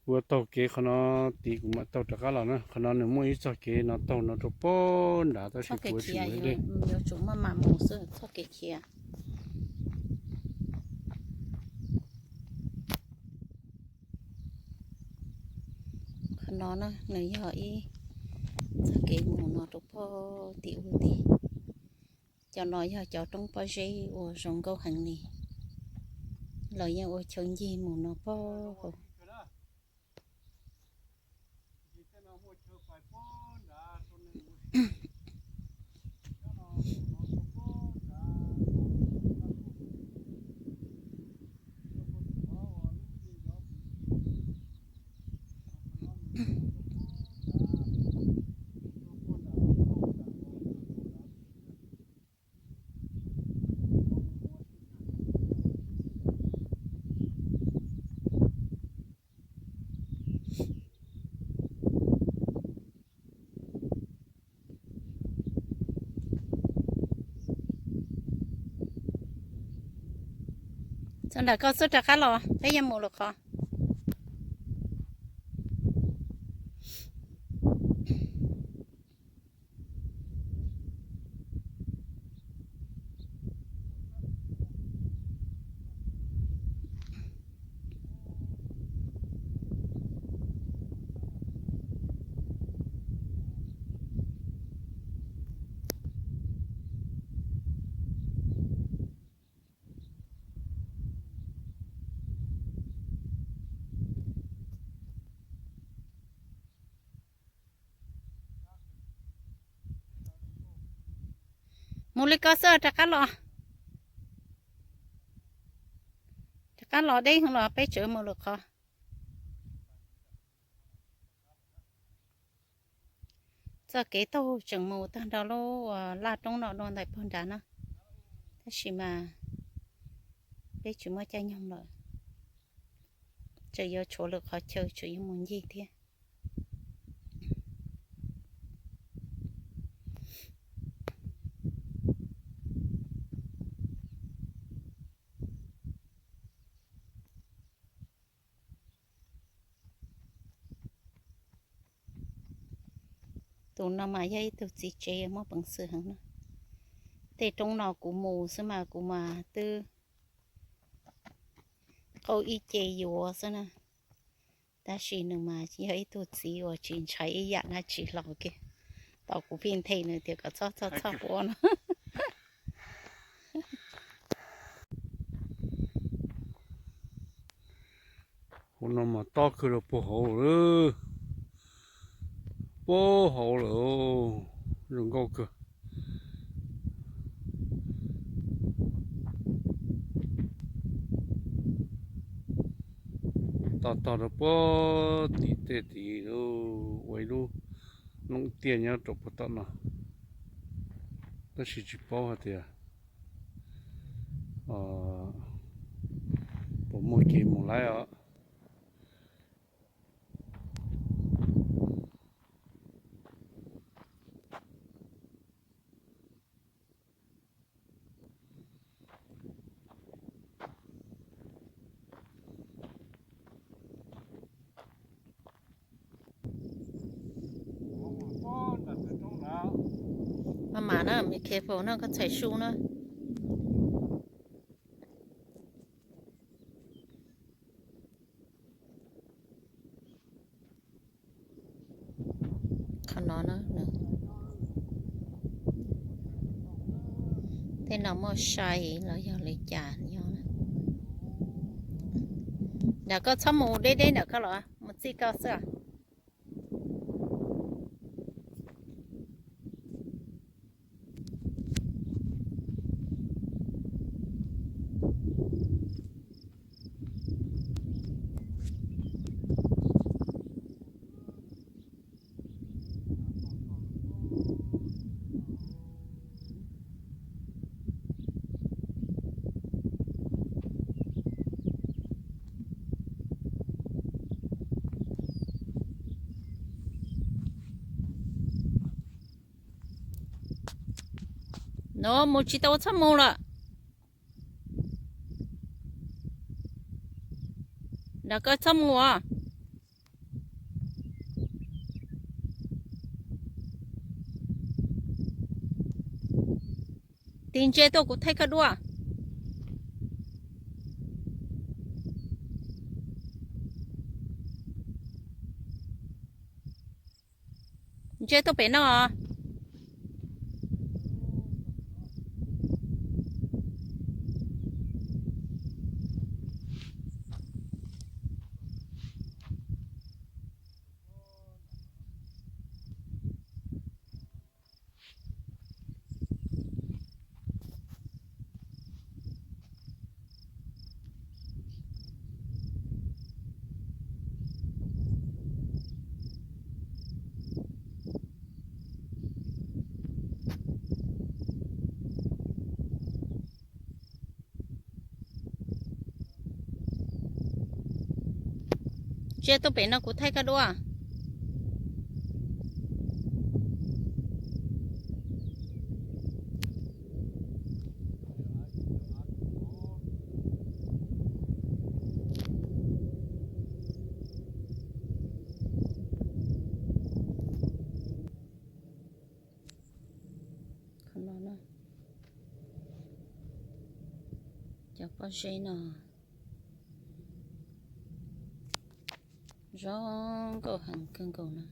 Kuv taug kev qhov no tid kuv mam taug rov qab los na. Qhov no nws muaj ib txoj kev no taug no rau pem nrad tab sis kuv tsis mus deb. Yuav tsum maj mam mus xwb txoj kev khiav. Qhov no na nws yog ib txoj kev mus no rau pem tim ub tid. Cov no yog cov roob pob zeb uas zoo nkauj heev li, los yeej ua chaw ncig mus no pem hauv. Txog nram koj xub rov qab los, peb yuav mus lwm qhov. Mus li ko xwb rov qab los. Rov qab los deb los peb tseem mus lwm qhov. Txoj kev taug tseem mus tag nrho lub laj roob no dua ntawm pog nrad na. Tab sis mas peb tsis muaj caij nyoog lawm, tseem yuav tshuav lwm qhov chaw tseem yuav mus ncig thiab. Tus no mas yog ib tug txiv tsev muaj peev xwm heev na. Tej roob no kuv mus xwb mas kuv mas twb qaug ib ce yuav xwb na. Tab sis nws mas yog ib tug txiv uas tsis ntshai ib yam dab tsi hlo kiag. Tau kuv pheej nthe nws tias kom txhob txhob txhob ua no. Hauv no mas tob kawg rau puag hauv lawm, puag hauv lawm, zoo nkauj kawg. Tog tog rau puag tim tej tid, ua ib lub looj tiaj nyob rau puag tom no, tab sis tsis paub hais tias puas muaj kev mus laib os. Maj mam na, be careful na, koj txhais su na. Qhov no na, tej no muaj sai los yog li cas nyob na. Nram koj txhob mus deb deb nram koj los mus txij koj xwb. No mus tsis tau txhob mus lawm. Nrog koj txhob mus os. Tig ntsia tuaj kuv thaij koj duab. Ntsia tuaj pem no. Ntsia tuaj pem no kuv thaij koj duab. Qhov no na, cov pob zeb no zoo nkauj heev kawg nkaus na.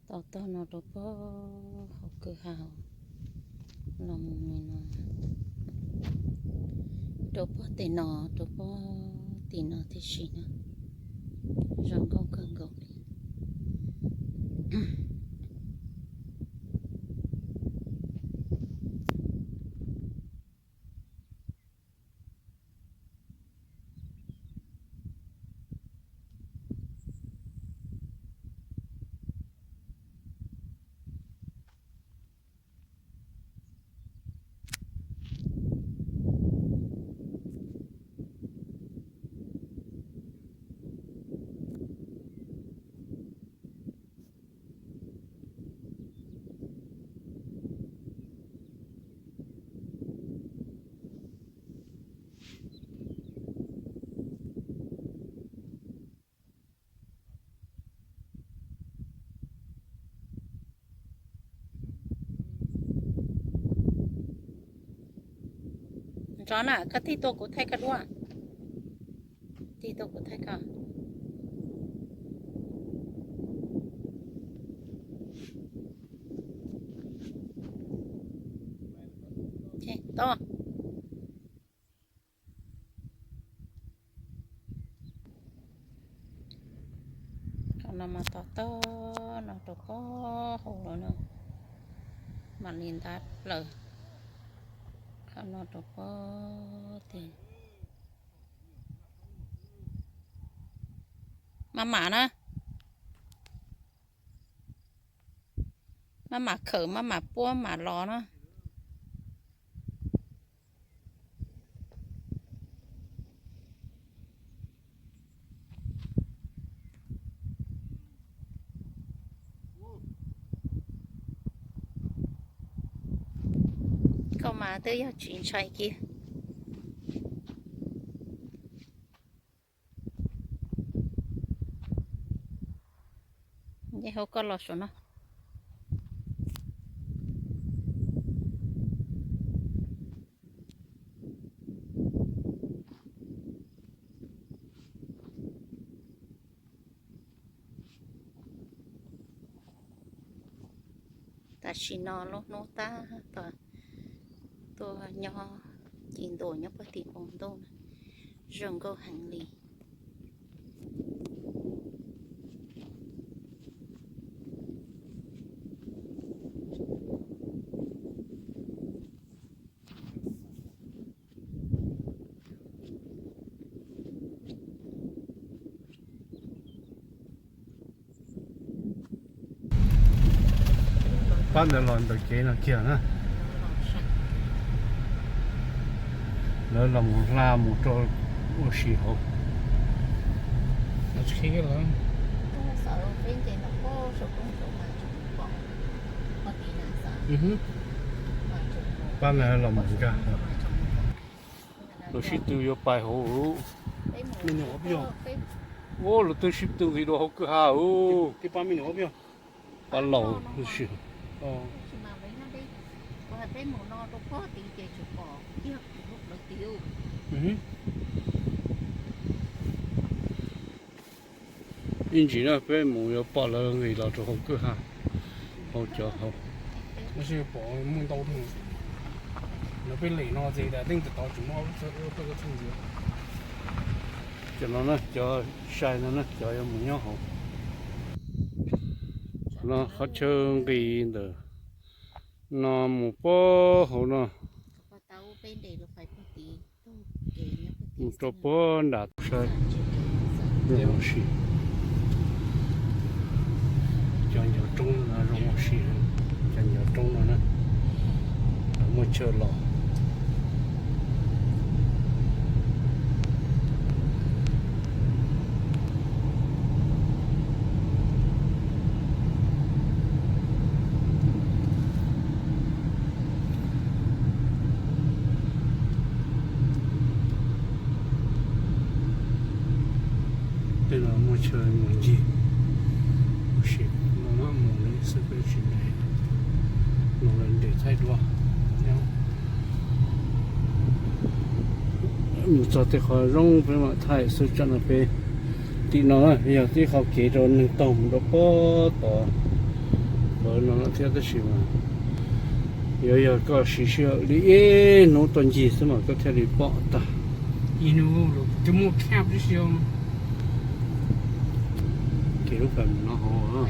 Tos tog no rau pog hauv kwj ha los mus no, rau pog tim no, rau pog tim no tib si na, zoo nkauj kawg nkaus li. Ntso na, koj tig tuaj kuv thaij koj duab. Tig tuaj kuv thaij koj. Tau. Qhov no mas tos tog no rau pog hauv los no, mam li ntab plaws qhov no rau pog tiag. Maj mam na, maj mam khawm, maj mam puab mam los na. Koj mas twb yog tsis ntshai kiag. Nce hauv koj los saum no. Tam sim no lub hnub tab tom tuaj nyob ci ntua nyob puag tim npoo ntuj na, zoo nkauj heev li. Pab ntawd los ntawm kev no kiag na. Lawv los mus hla mus rau ua si hauv. Pab ntawd los mus nkag hauv. Lawv sib tw yuav pais hauv. Ua lawv twb sib tw nqis rau hauv kwj ha ub. Pab laus. Ib ntsis na peb mus yuav pom lawv nqis los rau hauv kwj ha, hauv cov hauv. Peb lem no ces teej tov tov tsis muaj. Cov no na, cov sai no na, cov yuav mus nyob hauv. Qhov no qhov chaw nqis ntawm no mus puag hauv no, mus rau puag nram saib. Zoo ua si, cov ncov roob no zoo ua si, cov ncov roob no na, muaj chaw los. Tej no muaj chaw mus ncig, tab sis maj mam mus li xwb peb tsis nres, no lawv nres thaij duab. Mus txog tej qhov zoo peb mam thaij xwb, tsam no peb tim no na yog tib qhov kev rau neeg taug mus rau puag tod, lawv no lawm thiab tab sis mas yuav yog koj siv sij hawm li ib hnub tuaj ncig xwb mas koj thiaj li pom tag. Kev lub pais mus no hauv.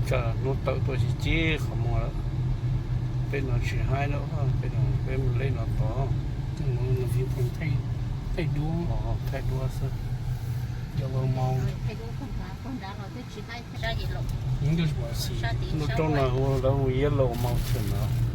Tsam hnub tawm tuaj tsis cib qhov muag lawm. Peb no tsis haib lawm, peb no peb mus lej no tod. Thaij duab xwb. Yellow mountain. Lub roob no hu lawv hu Yellow Mountain no.